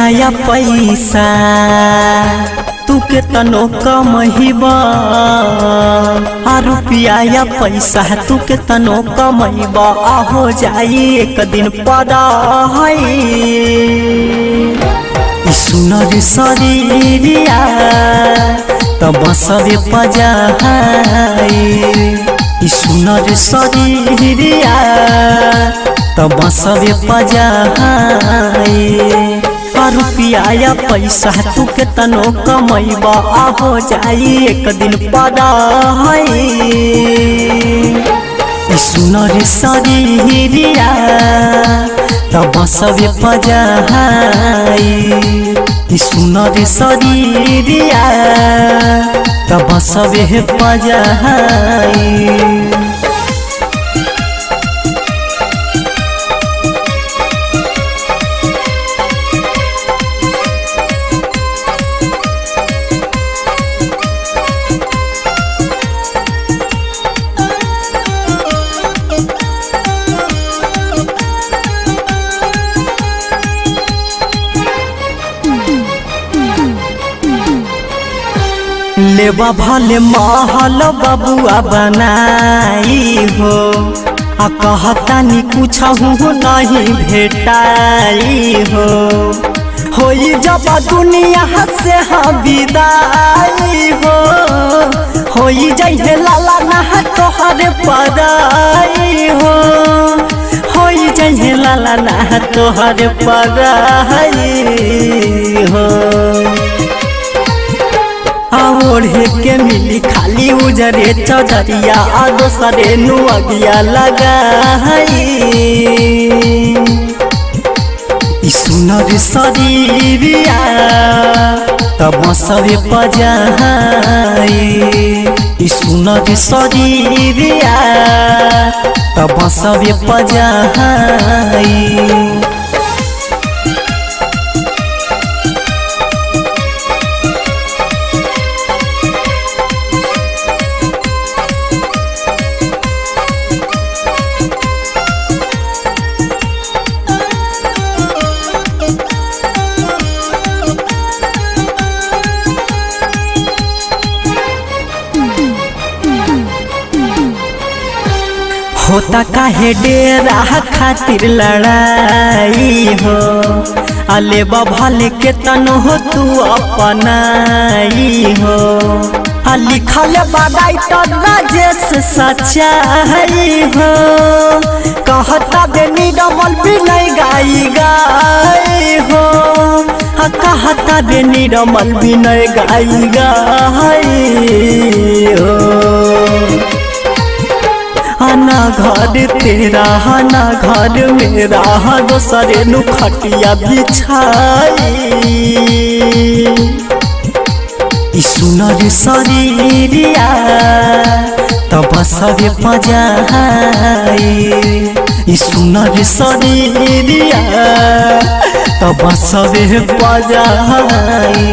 रुपया या पैसा तू के तनो कमहिबा, आ रुपया या पैसा तू के तनो कमहिबा, आ हो जाई एक दिन पराई। सुनर शरीरिया तब सबे पजाई, सुनर शरीरिया तब सबे पजाई। रुपया या पैसा तू के तनो कमैबा, आ हो जाई एक दिन पराई। सुनर शरीरिया तब सबे पजाई, सुनर शरीरिया तब सबे पजाई। लेबा भले महल बबुआ बनाई हो, आ कहतानी कुछ नहीं भेटाई हो। होई जब दुनिया से हम विदाई हो, होई जइहे लाला ना तोहर पराई हो, होई जइहे लाला ना तोहर पराई हो। ओढ़े के मिली खाली उजरे चौधरिया, आ दोसरे नुअगिया लगाई। सुनर शरीरिया तब सबे पजाई, सुनर शरीरिया तब सबे पजाई। होता काहे डेरा खातिर लड़ाई हो, अले भले के तनो हो तू अपनाई हो। आ लिखल बा राइटर राजेश सच्चाई हो, कहता बे निरमल विनय गाई गाई हो, आ कहता बे निरमल विनय गाई गाई हो। ना घर तेरा ना घर मेरा, दोसरे नु खटिया बिछाई। सुनर शरीरिया तब सबे पजाई, सुनर शरीरिया तब सबे पजाई।